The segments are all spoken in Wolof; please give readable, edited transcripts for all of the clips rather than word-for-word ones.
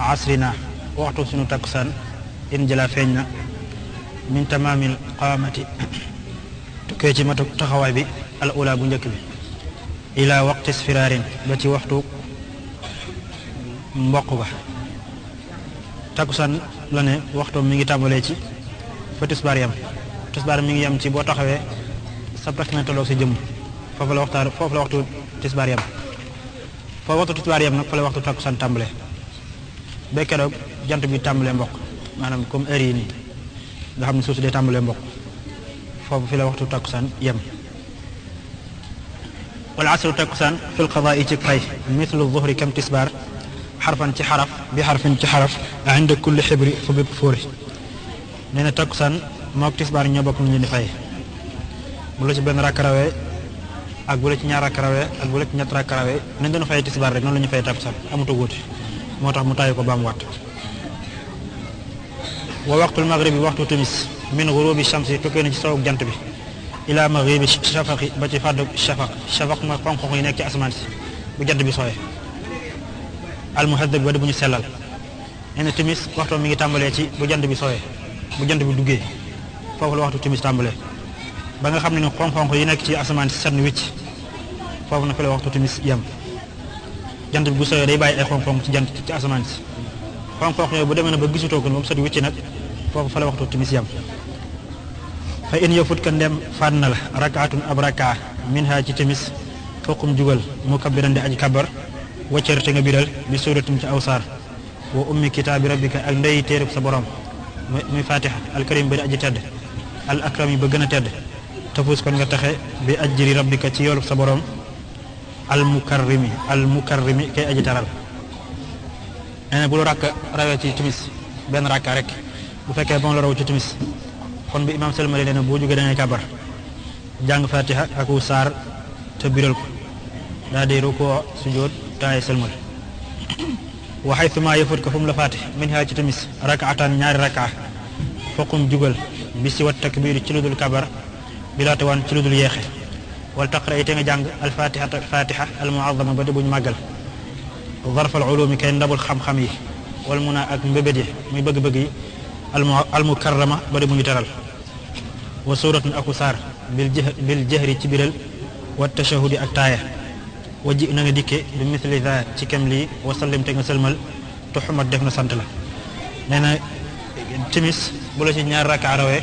asrina waxtu sunu takkusaan in jëla feeñ na min tamaamil qaamati tukkee ci matu taxawaay bi al ula bu njëkk bi ila waqti sfiraarin ba ci waxtu mboq ba takkusaan la ne waxtoom mi ngi tàmbalee ci fa tisbaar yam tisbaar mi ngi yam ci boo taxawee sa takk tolloog sa jëmm foofu la waxtu tisbaar yam foofu waxtu tisbaar yam nag fa la waxtu takkusaan tàmbalee ba keroog jant bi tàmbalee mboq maanaam comme heure yi nii nga xam ne suuf si day tàmbalee mboq foofu fi la waxtu takkusaan yem wala asru takkusaan fil qadaa yi ci fay mithlu zuhri kam tisbaar xarfan ci xaraf bi xarfin ci xaraf inda kulli xibri fa bépp fóori nee na takkusaan mook tisbaar ñoo bokk nu ñu di fay bu la ci benn rakk rawee ak bu la ci ñaar rakk rawee ak bu la ci ñett rakk rawee nañ doon fay tisbaar rek noonu la ñu fay takkusaan amutu wuute moo tax mu tàyyi ko ba mu watt wa waxtul maghribi waxtu timis min ghurubi shamsi tukkee na ci sowuk jant bi ila maghribi shafaqi ba ci fàddu shafaq mooy xonq-xonq yi nekk ci asamaan si bu jant bi sooyee almuhaddab ba di bu ñu sellal nee na timis waxtu mi ngi tàmbalee ci bu jant bi sooyee bu jant bi duggee foofu la waxtu timis tàmbalee ba nga xam ne xonq-xonq yi nekk ci asamaan si set wicc foofu na fi la waxtu timis yem jant bi bu sooyee day bàyyi ay xonq-xonq ci asamaan si xonq-xonq yooyu bu demee na ba gisutoo ko moom set wicc nag foofu fa la waxtu timis yam fa in yafut ka ndem faat na la rakaatun ab raka minha ci timis foqum jugal mu kabbiran di aji kabar waccër te nga biral bi suratin ci aw saar wa ummi kitaabi rabbika ak ndey téereb sa borom muy fatiha alkarim ba di aji tedd al akram yi ba gën a tedd tafus kon nga taxe bi ajri rabbika ci yoolub sa borom al mukarrimi kay aji taral nee na bu lu rakk rawee ci timis benn rakka rek bu fekkee ba mu la raw ci timis kon bi imaam sëlmale nee na boo jógee da ngay kabar jàng fatiha ak wu saar te biral ko daa di rukkoo sujjóot taaye sëlmal wa haythuma yafut ko fu mu la faate min ha ci timis rakaatan ñaari rakka foqum jugal bi si wat takbiir ci lu dul kabar bi laata waan ci lu dul yeexe wal taqra yi te nga jàng al fatiha al muazzama ba di buñ màggal zarfal ulumi kay ndabul xam-xam yi wal muna ak mbébét yi muy bëgg-bëgg yi al mukarrama ba di mu ñu teral wa suratun aku saar bil jahri ci biral wa tashahudi ak taaya wa ji na nga dikke bi misli za ci kem lii wa sallim te nga sëlmal tuxumat def na sant la nee na timis bu la ci ñaar rakka rawee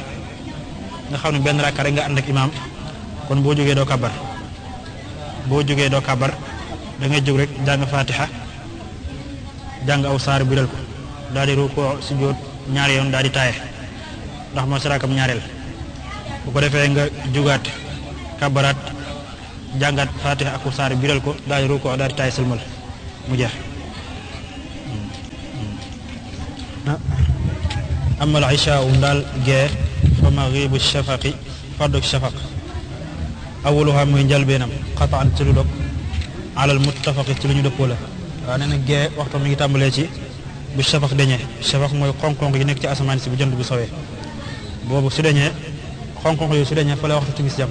nga xam ne benn rakka rek nga ànd ak imaam kon boo jógee doo kabar da ngay jóg rek jàng fatiha jàng aw saar biral ko daal di rukkoo sujjóot ñaari yoon daal di taaye ndax moo si rakkam ñaareel bu ko defee nga jugaat kabaraat jàngaat fatiha ak saar biral ko daal di rukkoo daal di taaye sëlmal mu jeex amal isha ndaal gee fa maghibu shafaqi farduk shafaq awwaluha muy njalbeenam xataan ci lu dog alal muttafaqi ci lu ñu dëppoo la waaw nee na gee waxtu mi ngi tàmbalee ci bu shafaq deñee shafaq mooy xonq-xonq yi nekk ci asamaan si bu jant bi sowee boobu su deñee xonq-xonq yooyu su deñee fa la waxtu timis yam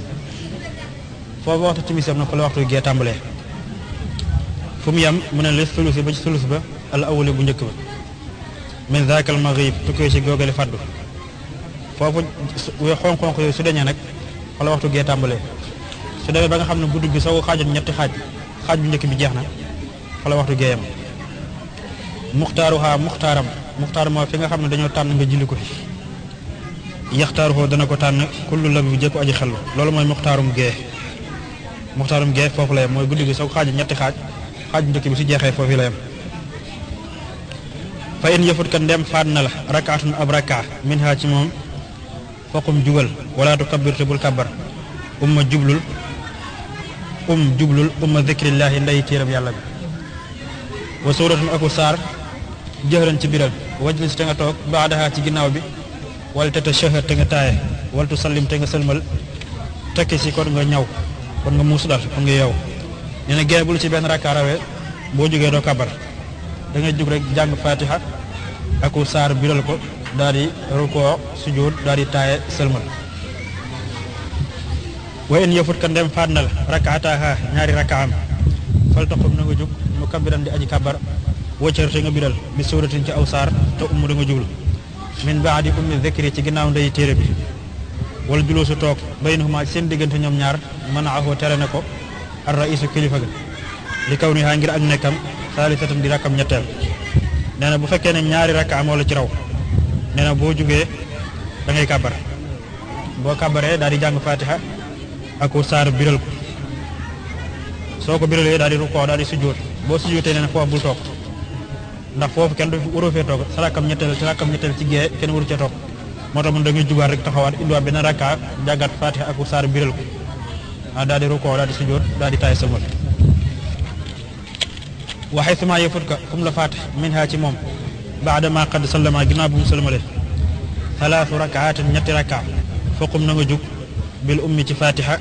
foofu waxtu timis yam na fa la waxtu gee tàmbalee fu mu yam mu ne les sulusi ba ci sulus ba al awwali bu njëkk ba min zaakal maghrib tukkee ci googale faddu foofu xonq-xonq yooyu su deñee nag fa la waxtu gee tàmbalee su demee ba nga xam ne guddi gi soo xaajoon ñetti xaaj bu njëkk bi jeex na fa la waxtu geeyam muxtaar moo fi nga xam ne dañoo tànn nga julli ko fi yaxtaaruhoo dana ko tànn kullu la bi jëkku aji xel loolu mooy muxtaarum gee foofu la yem mooy guddi gi soo xaajoon ñetti xaaj bu njëkk bi su jeexee foofu la yem fa in yëfut ka ndem faat na la rakaatun ab raka min ha ci moom foqum jugal wala tu kabbir te bul kabbar jublul zikrillahi nday téerab yàlla bi wa suratun aku saar jëhran ci biral wajlis te nga toog baadaha ci ginnaaw bi wala te shahar te nga taaye wala tu sallim te nga sëlmal tekki si kon nga ñaw kon nga muusu dal kon nga yeew nee na génn bul ci benn rakka rawee boo jógee doo kabar da ngay jóg rek jàng fatiha aku saar biral ko daal di rukoo sujjóot daal di taaye sëlmal wa in yëfut ka ndem faat na la rakaataha ñaari rakaam fal taqum na nga jóg mu kabbiran di aji kabar waccar te nga biral bi suratin ci aw saar te da nga jublu min baadi ummi dhikri ci ginnaaw ndey téere bi wala juloo su toog baynahuma seen diggante ñoom ñaar mën a axoo tere na ko ar raisu kilifa ga li kaw ni haa ngir ak nekkam saalisatan di rakkam ñetteel nee na bu fekkee ne ñaari rakka moo la ci raw nee na boo jugee da ngay kàbbar boo kàbbaree daal di jàng fatiha ak saar biral ko soo ko biralee daal di rukkoo daal di sujjóot boo sujjóotee nee na foofu bul toog ndax foofu kenn du waroo fee toog sa rakkam ñetteel ci gée kenn waru cee toog moo tax mun da ngay jugaat rek taxawaat indiwaat benn rakka jàggat fatiha ak saar biral ko daal di rukkoo daal di sujjóot daal di taay sëlmal waxee suma yëfut ka kum la faate min ha ci moom baada ma qad sallama ginnaaw bu mu sëlmale salaasu rakaatin ñetti rakka foqum na nga jug bil ummi ci fatiha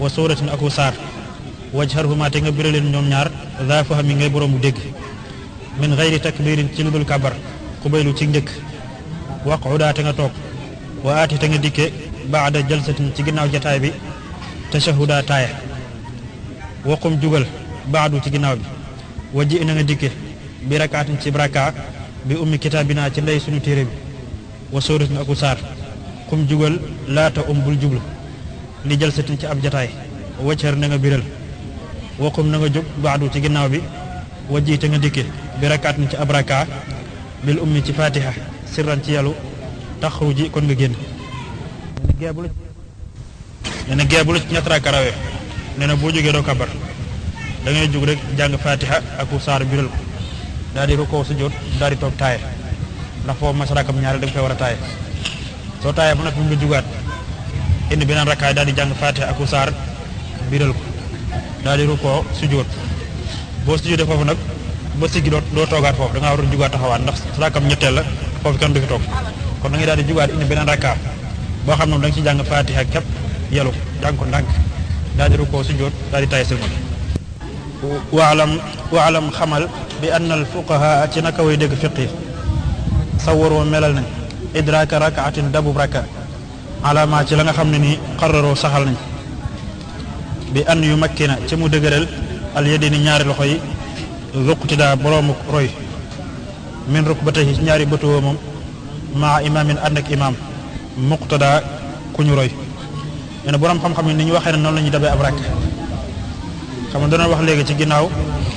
wa suratin aku saar wajharhuma te nga biraleen ñoom ñaar za fahmi ngay boroomu dégg min gayri takbirin ci lu dul kabar xubaylu ci njëkk waqudaa te nga toog wa aati te nga dikke baada jalsatin ci ginnaaw jataay bi tashahuda taaya waqum jugal baadu ci ginnaaw bi waji na nga dikke bi rakaatin ci braka bi ummi kitaabina ci ndey suñu téere bi wa suratin aku saar xum jugal laata bul jublu li jalsatin ci ab jataay waccar na nga biral waqum na nga jóg baadu ci ginnaaw bi waji te nga dikke bi rakaatin ci ab raka bil ummi ci fatiha sirran ci yàllu taxruji kon nga génn nee na geebulu ci ñett rakka rawee nee na boo jógee doo kabar da ngay jóg rek jàng fatiha ak saar biral ko daal di rukkoo sujjóot daal di toog taaye ndax foofu mas rakkam ñaari da nga fay war a taaye soo taaye ba nag nga jugaat indi beneen rakkaay daal di jàng fatiha ak saar biral ko daal di rukkoo sujjóot boo sujjóotee foofu nag ba siggi doo toogaat foofu da ngaa war a jugaat taxawaat ndax rakkam ñetteel la foofu kenn du fi toog kon da ngay daal di jugaat indi beneen rakkaa boo xam ne da nga ci jàng fatiha ak képp yelu jàng ko ndànk daal di rukkoo sujjóot daal di taay sëlmal waalam xamal bi ann al fuqaha ci naka way dégg fiqi sawaroo melal nañ idraaka rakaatin dabub rakka alama ci la nga xam ne nii xararoo saxal nañ bi an yu makkina ci mu dëgëral al yadini ñaari loxo yi zuqtidaa boroomu roy min rukbatayhi ci ñaari bëtuwoo moom maa imaamin ànd ak imaam muqtadaa ku ñu roy nee na borom xam-xam yi ni ñu waxee ne noonu la ñuy dabee ab rakk xam nga doon wax léegi ci ginnaaw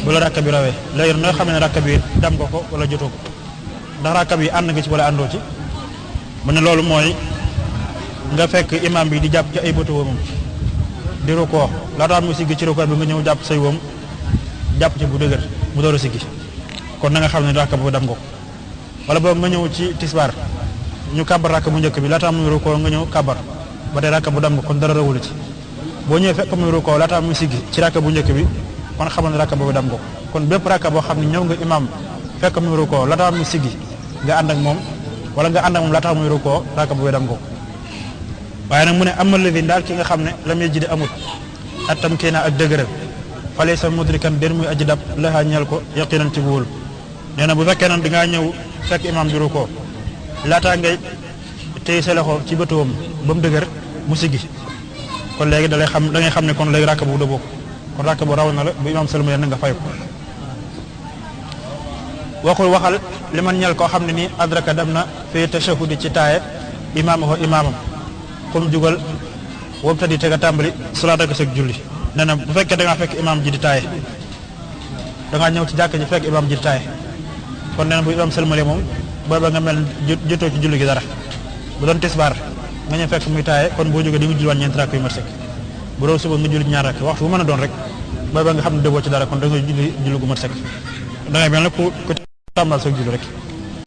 bu la rakk bi rawee léegi nag nga xam ne rakk bi dam nga ko wala jotoo ko ndax rakk bi ànd nga ci wala àndoo ci mu ne loolu mooy nga fekk imaam bi di jàpp ci ay bëtuwoo moom di rukkoo laataa mu siggi ci rukkoo bi nga ñëw jàpp say woom jàpp ci bu dëgër mu door a siggi kon na nga xam ne rakk boobu dam nga ko wala boobu nga ñëw ci tisbaar ñu kàbbar rakk bu njëkk bi laataa muy rukkoo nga ñëw kàbbar ba tey rakk bu dam nga kon dara rawul ci boo ñëwee fekk muy rukkoo laataa muy siggi ci rakk bu njëkk bi kon xamal ne rakk boobu dam nga ko kon bépp rakk boo xam ne ñëw nga imaam fekk muy rukkoo laataa muy siggi nga ànd ak moom wala nga ànd ak moom laataa muy rukkoo rakk boobu dam nga ko waaye nag mu ne amal ladi daal ki nga xam ne lam yajid amut attam kii naa ak dëgëral fale sa mudrikan den muy aji dab laxaa ñeel ko yaqinan ci wóolu nee na bu fekkee nag dangaa ñëw fekk imaam di rukkoo laataa ngay téye sa loxo ci bëtuwam ba mu dëgër mu siggi kon léegi da ngay xam ne kon léegi rakk bu dëboo kon rakk bu raw na la bu imaam sëlma na nga fay ko waxal li man ñeel koo xam ne nii adraka dem na fii tashahudi ci taaye imaamam xum jugal woobu tadi te nga tàmbali salaataka sag julli nee na bu fekkee da ngaa fekk imaam ji di taaye da ngaa ñëw ci jàkk ji fekk imaam ji di taaye kon nee na bu imaam sëlmale moom booba nga mel jotoo ci julli gi dara bu doon tisbaar nga ñëw fekk muy taaye kon boo jógee di nga julliwaat ñeenti rakk yu mat sëkk bu doon suba nga julli ñaar rakk waxtu bu mën a doon rek booba nga xam ne dëboo ci dara kon da nga julli gu mat sëkk da ngay mel ne ku tàmbal sag julli rek